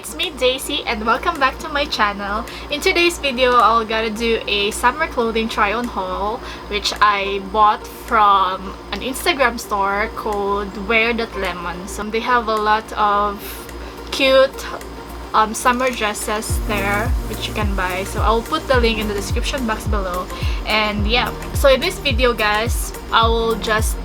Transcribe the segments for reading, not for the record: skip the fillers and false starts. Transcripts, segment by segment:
It's me, Daisy, and welcome back to my channel. In today's video, I'll gonna do a summer clothing try-on haul, which I bought from an Instagram store called Wear.Lemon. So they have a lot of cute summer dresses there which you can buy. So I'll put the link in the description box below. And yeah, so in this video, guys, I will just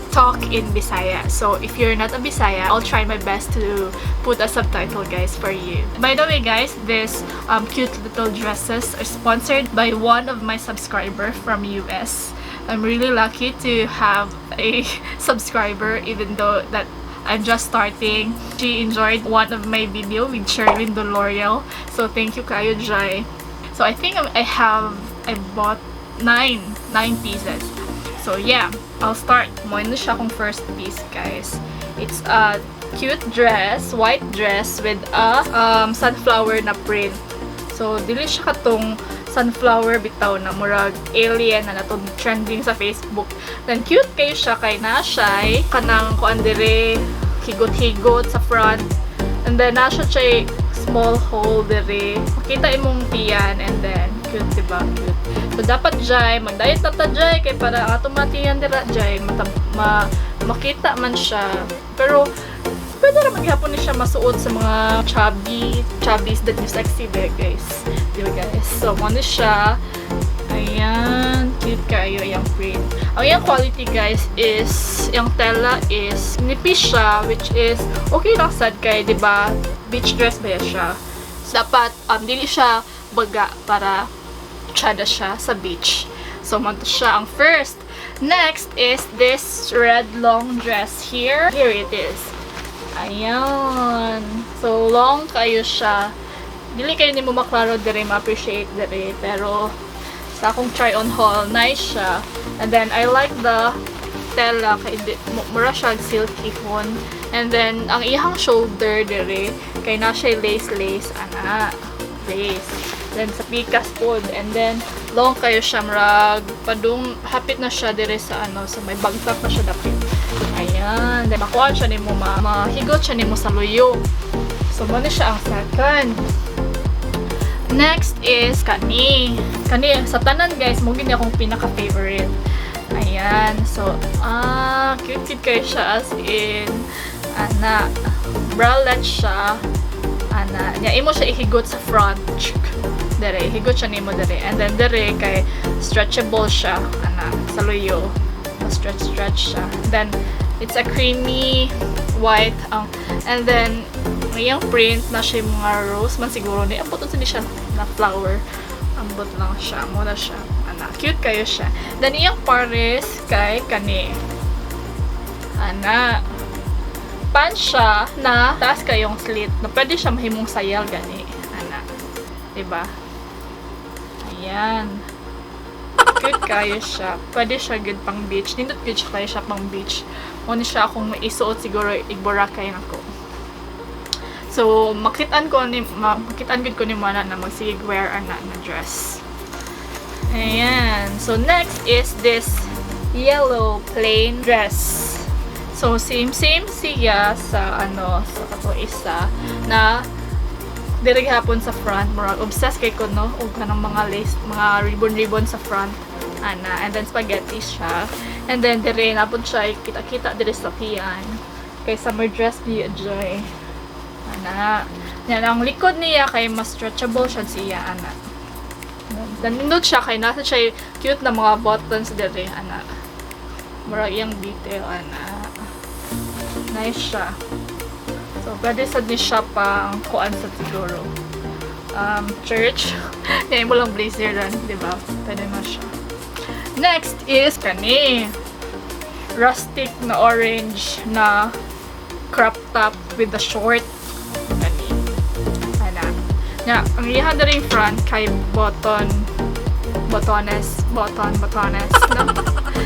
talk in Bisaya. So if you're not a Bisaya, I'll try my best to put a subtitle, guys, for you. By the way, guys, this cute little dresses are sponsored by one of my subscriber from US. I'm really lucky to have a subscriber even though that I'm just starting. She enjoyed one of my video with Sherwin Doloriel. So thank you kaayo, Jai. So I think I bought nine pieces. So yeah, I'll start. Mao na siya akong first piece, guys. It's a cute dress, white dress with a sunflower na print. So dili siya katong sunflower bitaw na murag alien na natong trending sa Facebook. Then cute kaayo siya kay na siya kanang kuan dire, higot-higot sa front. And then naa siya small hole dire. Makita imong tiyan and then cute, diba? Cute. So dapat jay, mag-diet na ta jay kay para ang atong mga tiyan dira jay makita man siya. Pero pwede ra gihapon ni siya masuot sa mga chubby, chubbies that you sexy ba, guys. Diba, guys? So mao ni siya. Ayan, cute kaayo yung print. Ang iyang quality, guys, is yung tela is nipis siya, which is okay lang sad kay, 'di ba? Beach dress ba yan siya? Dapat dili siya baga para tsada siya sa beach. So, mao to siya ang first. Next is this red long dress here. Here it is. Ayan. So, long kaayo siya. Dili kaayo nimo maklaro dire, ma-appreciate dire. Pero, sa akong try-on haul, nice siya. And then, I like the tela kay mura siya silky hon. And then, ang iyang shoulder dire, kay na siya lace lace, ana. Lace. Then, sa pikas pod. And then, long kaayo siya, murag, padung, hapit na siya dire sa ano, sa may bagtak na siya dapit. Ayan. Then, makuha siya nimo, mahigot siya nimo sa luyo. So, mao na siya ang second. Next is kani. Kani, sa tanan, guys, mao gyud akong pinaka-favorite. Ayan. So, cute cute kaayo siya as in, ana, bralette siya. Ana, nya imo siya ihigot sa front. Chuk. Dere, higot siya nimo dere. And then dere kay stretchable siya, ana, sa luyo. Stretch stretch siya. Then it's a creamy white ang and then iyang print na siya yung mga rose man siguro ni ambot unsa ni siya na flower. Ambot lang siya, mao na siya. Ana, cute kaayo siya. Then iyang pares kay kani. Ana, pants siya na taas kaayong slit na pwede siya mahimong sayal gani. Ana. Diba? Ayan. Cute kaayo siya. Pwede siya good pang beach. Nindot good siya kaayo siya pang beach. Mao ni siya akong isuot siguro ig Boracay nako. So, makitaan gud ko ni mana na magsigig wear ana na dress. Ayan. So, next is this yellow plain dress. So, same same siya sa ano, sa kato isa na diri gihapon sa front. Murag obsessed kay ko, no, og kanang mga lace, mga ribbon ribbon sa front ana. And then spaghetti siya. And then dire napod siya kita-kita dire sa tiyan. Kay summer dress ni Joy. Ana. Yan, ang likod niya kay mas stretchable siya siya, ana. Then nindot siya kay nasa siya cute na mga buttons dire, ana. Murag iyang detail, ana. Nice siya. So, pwede sad ni siya pang kuan sa siguro. Church. Yan mo lang blazer lang, di ba? Pwede na siya. Next is kani. Rustic na orange na crop top with the short. Kani. Ana. Nga, ang iha na rin front kay button botones, button, botones, no?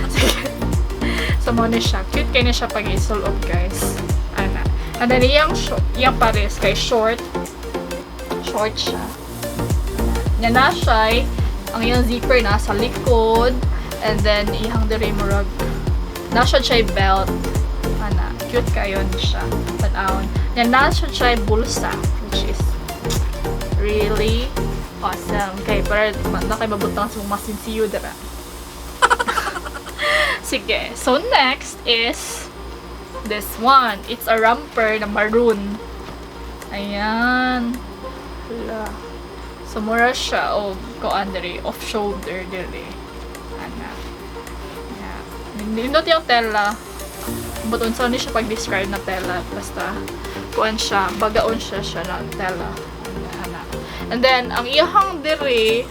Sige. So, mao ni siya. Cute kaayo na siya pag isulob, guys. Ana. And then, iyang pares kay short. Short siya. Nya na siya, ang iyang zipper nasa likod. And then, iyang dire murag, na siya belt. Ana. Cute kaayo ni siya. Tan-awon. Yan na siya bulsa, which is really awesome. Kay para na kay mabutang sa mga masinsiyo dira. Sige. So next is this one. It's a romper na maroon. Ayan. Hala. So mura siya og kuan diri, off shoulder diri. Ana. Yeah. Nindot yung tela. But unsa ni siya pag-describe na tela, basta kuan siya, bagaon siya na tela. Ana, ana. And then ang iyahang diri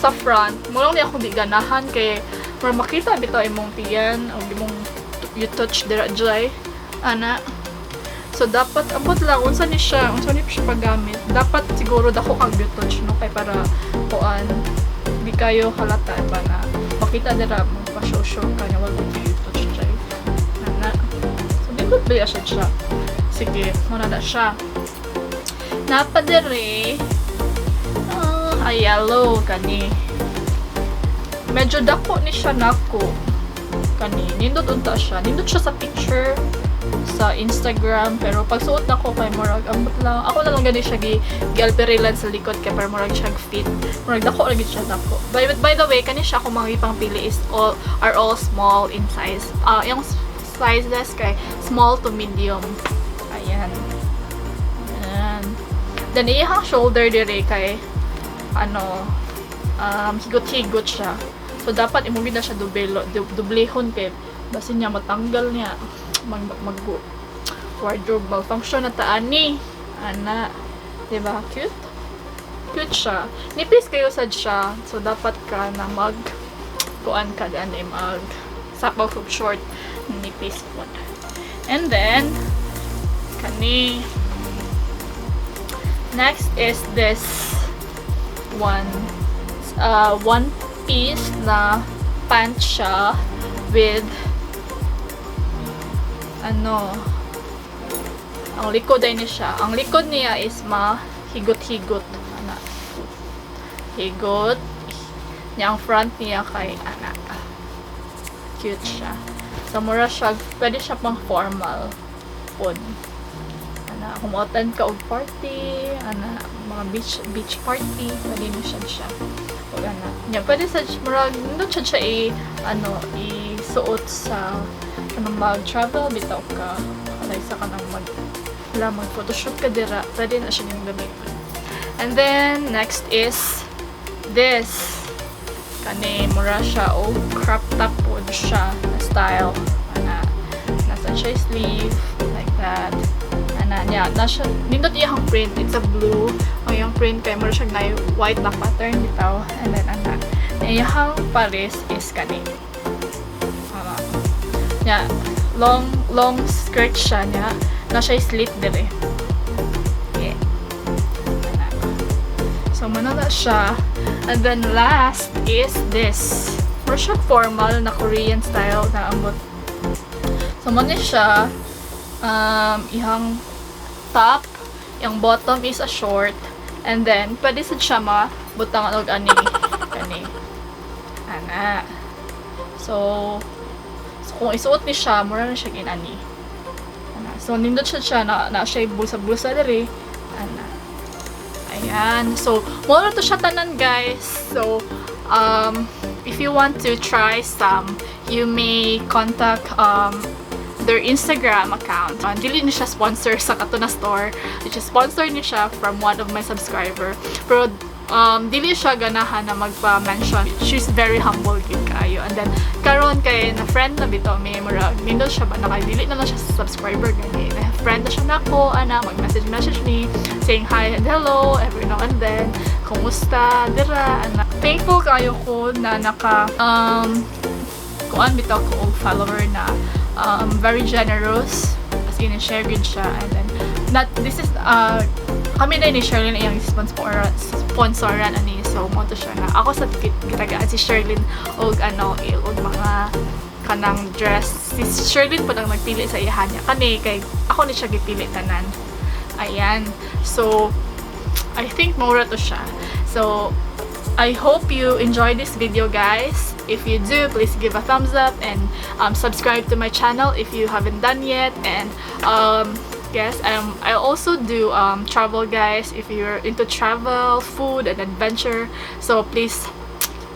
sa front, mo lang ni ako di ganahan kay para makita bitaw imong tiyan o imong you touch dira jay. Ana. So dapat ambot lang unsa ni siya paggamit. Dapat siguro dako kag touch, no, kay para kuan di kayo halata ba na makita dira mo pa show show ka niya wala you touch jay. Ana. So di ba siya siya. Sige, muna na siya. Napa diri ah, ay yellow kani. Medyo dako ni siya nako. Kani, nindot unta siya. Nindot siya sa picture sa Instagram, pero pagsuot nako kay murag ambot lang ako na lang gani siya gi gialperilan sa likod kay para murag siya fit, murag dako lagi siya dako. By the way, kani siya akong mga ipang pili is all are all small in size. Ah, yung sizes kay small to medium. Ayan, ayan. Then iyang shoulder dire kay ano, higot-higot siya, so dapat imo na siya dubelo dublehon kay basin niya matanggal niya mag wardrobe malfunction na taani ana, diba? Cute, cute siya. Nipis kayo sad siya, so dapat ka na mag kuan ka ani, mag sapaw og short, nipis pod. And then kani, next is this one. It's, one piece na pants siya with ano, ang likod ay ni siya. Ang likod niya is ma higot-higot. Ana. Higot. Niya ang front niya kay ana. Cute siya. So mura siya, pwede siya pang formal pod. Ana, kung mo-attend ka og party, ana, mga beach beach party, pwede mo siya siya. Og ana. Nya pwede sa murag nindot siya siya i ano, isuot sa kanang mag-travel bitaw ka, like sa kanang mag wala, mag photoshoot ka dira, pwede na siya niyong gamiton. And then next is this. Kani mura siya og crop top pod siya na style. Ana, nasa siya sleeve like that. Ana niya, na siya nindot iyang print. It's a blue. Ang iyang print kay mura siya na white na pattern bitaw. And then ana, iyang paris is kani. Ana. Nya, long long skirt siya niya. Na siya slit dire. Yeah. Ana. So, mao na siya. And then, last is this. More siya formal na Korean style na ambot. So, mao ni siya. Ihang top, yung bottom is a short. And then, pwede sad siya mabutang og ani. Kani. Ana. So, kung isuot ni siya, mura na siya inani. Ana. So, nindot siya siya na siya bulsa-bulsa diri. Ana. Ayan. So, mao to siya tanan, guys. So, if you want to try some, you may contact their Instagram account. Dili ni siya sponsor sa kato na store. Which is sponsor ni siya from one of my subscriber. Pero dili siya ganahan na magpa-mention. She's very humble gid kaayo. And then karon kay na friend na bitaw may murag nindot siya ba na kay dili na lang siya subscriber gani. Na friend na siya nako ana, mag-message message ni saying hi and hello every now and then. Kumusta dira ana. Thankful kayo ko na naka kuan bitaw ko og follower na very generous, as in share gud siya. And then not this is kami na ni Sherlyn iyang sponsoran ani, so mo to siya na ako sa gitagaan si Sherlyn og ano og mga kanang dress. Si Sherlyn po nang nagpili sa iyahan niya. Kani kay ako ni siya gipili tanan. Ayan. So I think mura to siya. So I hope you enjoyed this video, guys. If you do, please give a thumbs up and subscribe to my channel if you haven't done yet. And Guys, I also do travel, guys, if you're into travel, food, and adventure. So please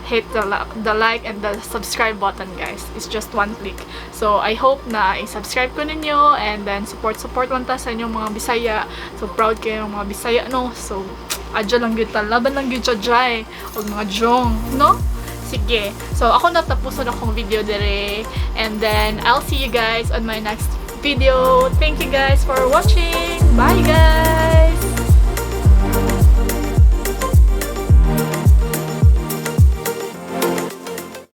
hit the like and the subscribe button, guys. It's just one click. So I hope na i-subscribe ko ninyo and then support support lang ta sa inyong mga Bisaya. So proud kaayo mga Bisaya, no? So adyo lang gyud ta, laban lang gyud siya dry og mga jong, no? Sige. So ako na tapuson akong video dire and then I'll see you guys on my next video. Thank you guys for watching. Bye, guys.